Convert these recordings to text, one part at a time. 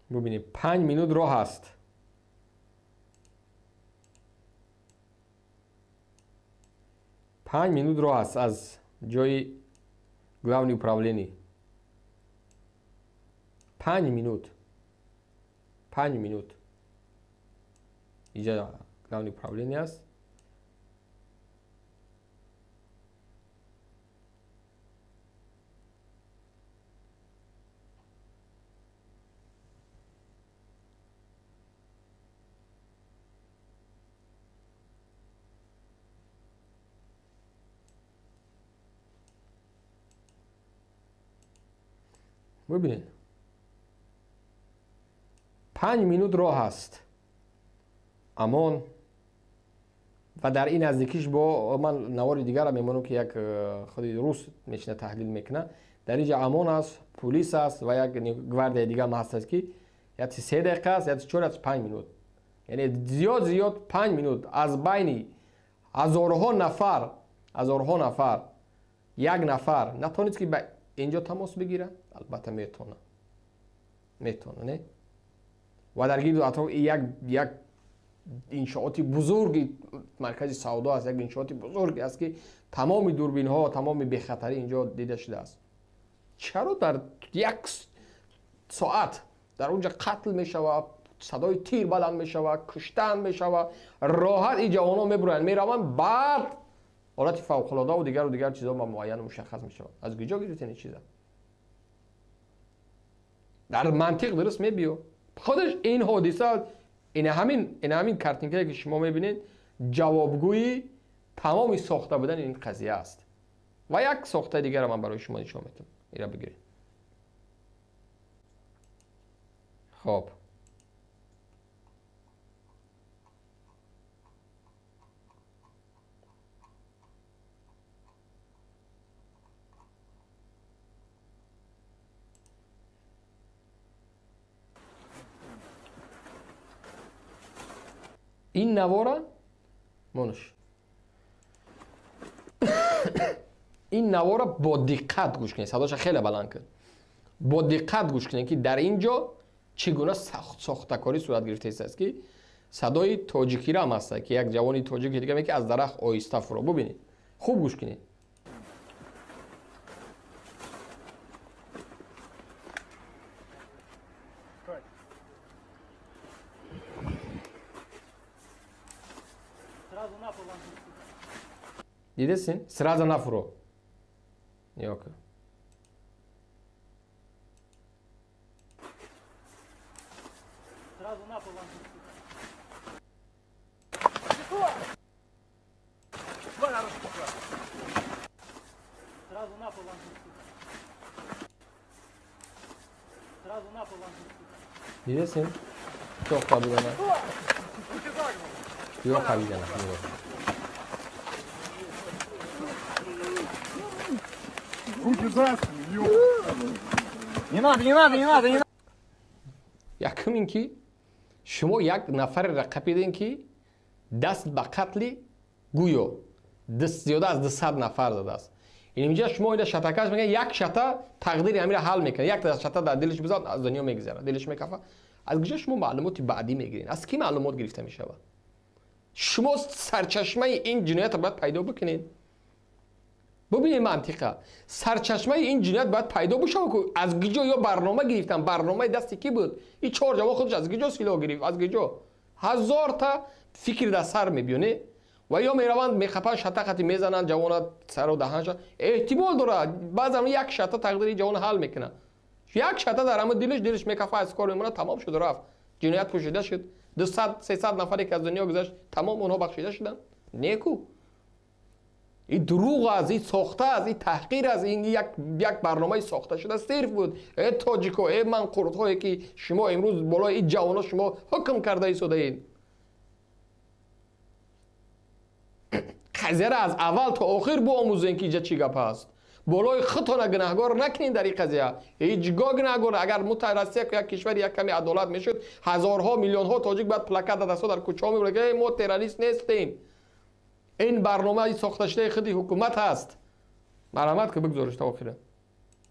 Бубинед, 5 минут роҳ аст. 5 минут роҳ аст аз ҷои главный управление. 5 минут, 5 минут. Иҷа главный управление аст. Бубинед, 5 минут роҳ аст. Амон ва дар ин наздикиш бо ман навори дигарро мемонам, ки як худи рус мешина, таҳлил мекунад. Дар инҷа ОМОН аст, пулис аст ва як гвардияи дигар ҳам ҳаст, ки яти 3 дақиқа аст, яти 4, яти 5 минут. Яъне зиёд зиёд 5 минут. Аз байни ҳазорҳо нафар, ҳазорҳо нафар як нафар натавонист, ки ба инҷо тамос бигирад. Албатта, метавона, метавона, не? Ва дар гирду атроф як иншооти бузурги маркази савдо аст, як иншооти бузурге аст, ки тамоми дурбинҳо, тамоми бехатарӣ инҷо дида шудааст. Чаро дар як соат дар онҷа қатл мешавад, садои тир баланд мешавад, куштан мешавад, роҳат ин ҷавонон мебуроянд, мераванд, баъд ҳолати фавқулодаву дигару дигар чизо муайяну мушаххас мешавад? Аз куҷо гирифтен ин чиза? Дар мантиқ дуруст мебиё худаш ин ҳодиса. Ина ҳамин картинкае, ки шумо мебинед, ҷавобгӯи тамоми сохта будани ин қазия аст. Ва як сохтаи дигарро ман барои шумо нишон медиҳам. Ира бигиред. Хоб, ин навора монш, ин навора бо диққат гӯш кунед, садоша хеле баланд кун. Бо диққат гӯш кунед, ки дар ин ҷо чӣ гуна сохтакорӣ сурат гирифтааст, ки садои тоҷикиро ҳам ҳаста, ки як ҷавони тоҷики дига меки аз дарахт оҳиста фуро. Бубинед, хуб гӯш кунед. Дидесин? Сразу нафуро. Ёка. Сразу на пол. Сразу на пол. Сразу на пол. Дидесин? Чоқ қабидана. Ё қабидана. Руки за спину. Не надо, не надо, не надо, не надо. Якум ин ки шумо як нафареро қапидем, ки даст ба қатли гӯё зиёда аз 200 нафар задааст. Инҷа шумо ина шатакаш мегӯяд, як шата тақдири ҳамира ҳал мекунад. Як шата дар дилаш бизад, аз дунё мегузарад, дилаш мекафа. Аз куҷо шумо маълумоти баъдӣ мегиред? Аз кӣ маълумот гирифта мешавад? Шумо сарчашмаи ин ҷиноятро бояд пайдо бикунед. Бубинед, мантиқа, сарчашмаи ин ҷиноят бояд пайдо бишавад, ку аз куҷо ё барнома гирифтан, барномаи дасти кӣ буд? Ин чор ҷавон худаш аз куҷо силоҳ гирифт? Аз куҷо? Ҳазорта фикр дар сар мебиёне. Ва ё мераванд, мехапанд, шата қати мезананд ҷавона сару даҳанша. Эҳтимол дорад, баъзан як шата тақдири ҷавона ҳал мекунад. Як шата дар ҳама дилаш мекафа, аз кор мемонад, тамом шуд, рафт, ҷиноят пӯшида шуд. 200, 300 нафаре ки аз дунё гузашт, тамом, онҳо бахшида шуданд? Неку, ин дурӯғ аст, ин сохта аст, ин таҳқир аст, ин як барномаи сохта шуда сирф буд. Э тоҷико, э манқуртҳое, ки шумо имрӯз болои ин ҷавоно шумо ҳукм карда истодаед, қазияро аз аввал то охир биомӯзем, ки инҷа чӣ гап аст. Болои худтона гунаҳгор накунед дар ин қазия, ҳеҷ гоҳ гунаҳгор. Агар Россия як кишвари як ками адолат мешуд, ҳазорҳо, миллионҳо тоҷик бояд плакат дар дастҳо дар кӯчаҳо мебурд, ки мо террорист нестем, ин барномаи сохташудаи худи ҳукумат аст. Марҳамат, ки бигзориш то охира.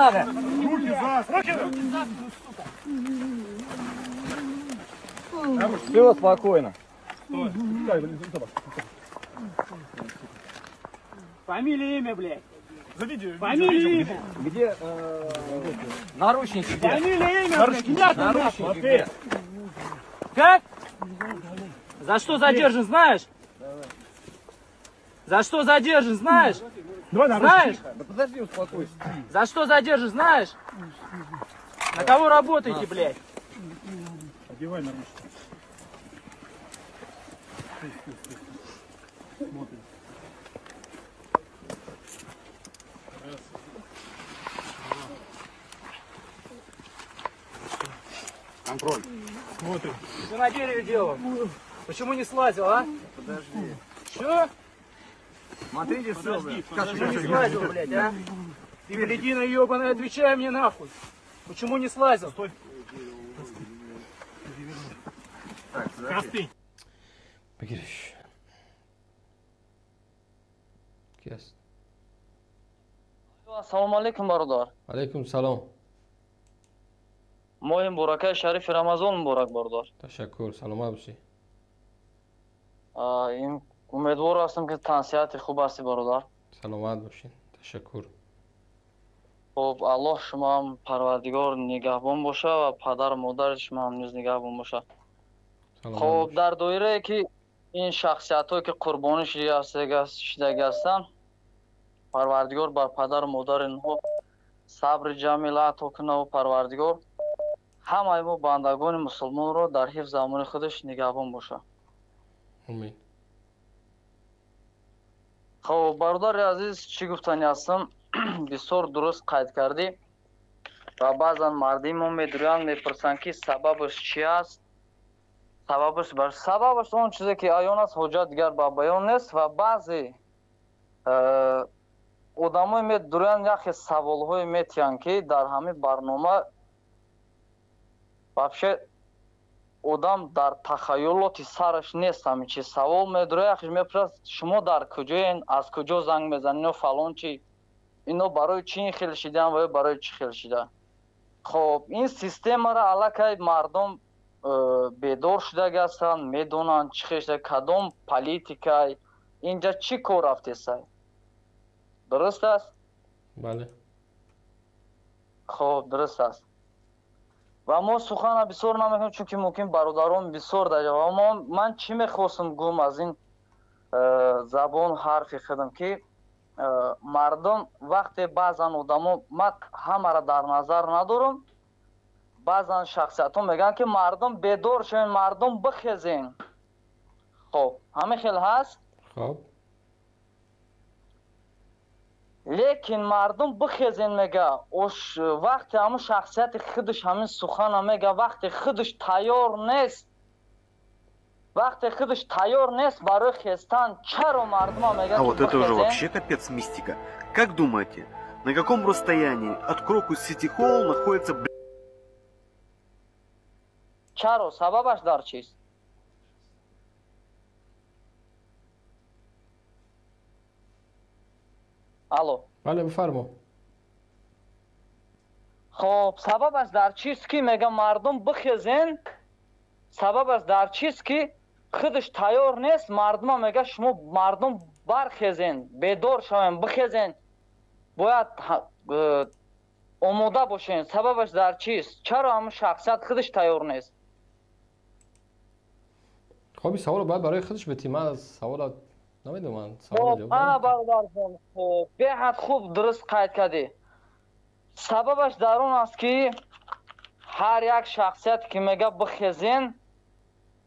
Руки за спину. Руки за спину, сука. Все, спокойно. Фамилия, имя, блядь. Фамилия, имя. Где наручники? Где? Фамилия, имя, блядь. Наручники где? Как? За что задержан, знаешь? За что задержан, знаешь? Давай, знаешь? Да подожди, успокойся. За что задержан, знаешь? На кого работаете, блядь? Одевай наручники. Смотрим. Раз. Контроль. Смотрим. Ты на дереве делал. Почему не слазил, а? Подожди. Чё? Смотрите, все, блядь. Почему не слазил, блядь, а? Ты, блядина ебаная, отвечай мне нахуй. Почему не слазил? Стой. Так, Бигириш. Ки аст? Ассалому алайкум, бародар. Алайкум салом. Моҳи муборакаи шарифи Рамазон муборак, бародар. Ташаккур, саломат бошӣ. Умедвор ҳастам, ки тансиҳати хуб ҳастӣ, бародар. Саломат бошед, ташаккур. Хуб, Аллоҳ шумоам Парвардигор нигаҳбон боша ва падару модари шумоам низ нигаҳбон боша. Хуб, дар доирае ки ин шахсиятҳое ки қурбонӣ шудаги ҳастанд, Парвардигор бар падару модари инҳо сабри ҷамил ато кунад ва Парвардигор ҳамаи мо бандагони мусулмонро дар ҳифзи амони худаш нигаҳбон боша. Амин. Хуб, бародари азиз, чӣ гуфтанӣ ҳастам? Бисёр дуруст қайд кардӣ ва баъзан мардими мо медурӯянд, мепурсанд, ки сабабаш чи аст. Сабабаш он чизе ки аён аст, ҳоҷат дигар ба баён нест. Ва баъзе одамое медурӯянд, яхе саволҳое метиҳанд, ки дар ҳамин барнома вообще одам дар тахаюлоти сараш нест ҳамин чиз. Савол медурӯяд, яхеш мепурсад, шумо дар куҷоен, аз куҷо занг мезанед, ино фалон чи, ино барои чӣ ин хел шидаанд ва ё барои чӣ хел шидаанд. Хоб, ин системаро аллакай мардум бедор шудаги ҳастанд, медонанд чӣ хел шуда, кадом политикай, инҷа чӣ кор рафтесай. Дуруст аст? Бале. Хоб, дуруст аст. Ва мо сухана бисёр намекунем, чунки мумкин бародарон бисёр даҷа. Ва ман чӣ мехостам гӯм аз ин забон ҳарфи худам, ки мардум вақте баъзан одамо, ман ҳамаро дар назар надорам, баъзан шахсиятҳо мегӯянд, ки мардум бедор шавен, мардум бихезен. Хоб, ҳамин хел ҳаст? Хоб. Лекин мардум бихезен мега, вақте ҳамун шахсияти худаш ҳамин сухана мега, вақте худаш тайёр нест, вақте худаш тайёр нест барои хестан, чаро мардума мега? А вот это уже вообще капец мистика. Как думаете, на каком расстоянии от Крокус Сити Холл находится... Чаро, сабабаш дар чист? Алло. Бале, бифармо. Хоб, сабабаш дар чист, ки мега мардум бихезен? Сабабаш дар чист, ки худаш тайёр нест, мардума мега шумо мардум бархезен, бедор шавен, бихезен, бояд омода бошен. Сабабаш дар чист? Чаро ҳамун шахсият худаш тайёр нест? Хоб, ин саволро бояд барои худаш битӣ. Ман аз савола намедонам. Ана, бародарҷон, хуб, беҳад хуб дуруст қайд кардӣ. Сабабаш дар он аст, ки ҳар як шахсияте ки мега бихезен,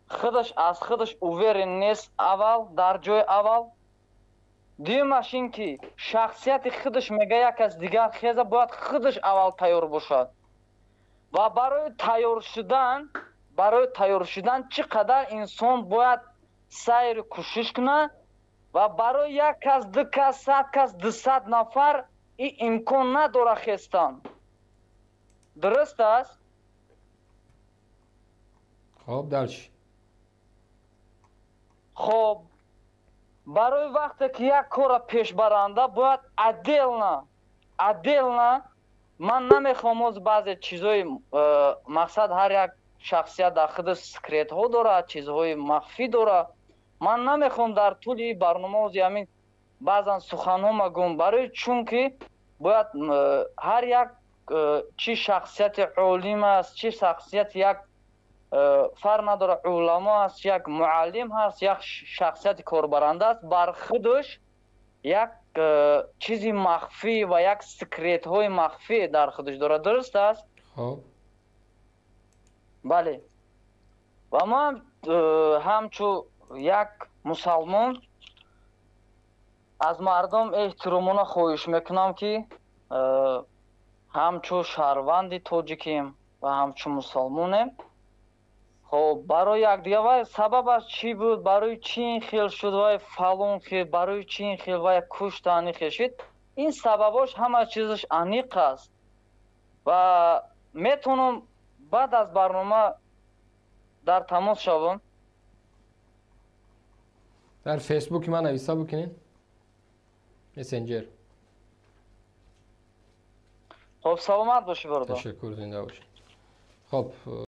худаш аз худаш уверен нест аввал, дар ҷои аввал. Дуюмаш ин ки шахсияти худаш мега як аз дигар хеза, бояд худаш аввал тайёр бошад. Ва барои тайёр шудан чӣ қадар инсон бояд сайру кӯшиш кунад ва барои як кас, ду кас, 100 кас, 200 нафар ин имкон надорад хестан. Дуруст аст? Хоб, дальше. Хоб, барои вақте ки як корро пешбаранда бояд отдельно, отдельно. Ман намехоҳам оз баъзе чизои мақсад ҳар як Шахсият дар худаш секретҳо дорад, чизҳои махфӣ дорад. Ман намехоҳам дар тӯли барнома ози ҳамин баъзан суханҳо магӯм, барои чунки бояд ҳар як, чӣ шахсияти олим аст, чӣ шахсияти як, фарқ надорад, уламо аст, як муаллим ҳаст, як шахсияти корбаранда аст, бар худаш як чизи махфӣ ва як секретҳои махфӣ дар худаш дорад. Дуруст аст? Бале, ва ман ҳамчун як мусалмон аз мардум эҳтиромона хоҳиш мекунам, ки ҳамчун шаҳрванди тоҷикем ва ҳамчун мусалмонем, хоб, барои якдигар. Вай сабабаш чӣ буд, барои чӣ ин хел шуд, вай фалон хел, барои чӣ ин хел вай куштани хел шуд, ин сабабош ҳама чизаш аниқ аст ва метавонам баъд аз барнома дар тамос шавам. Дар Фейсбуки ман нависа бикунед, мессенҷер. Хоб, саломат бошӣ, бародар. Ташаккур, зинда бошед. Хоб.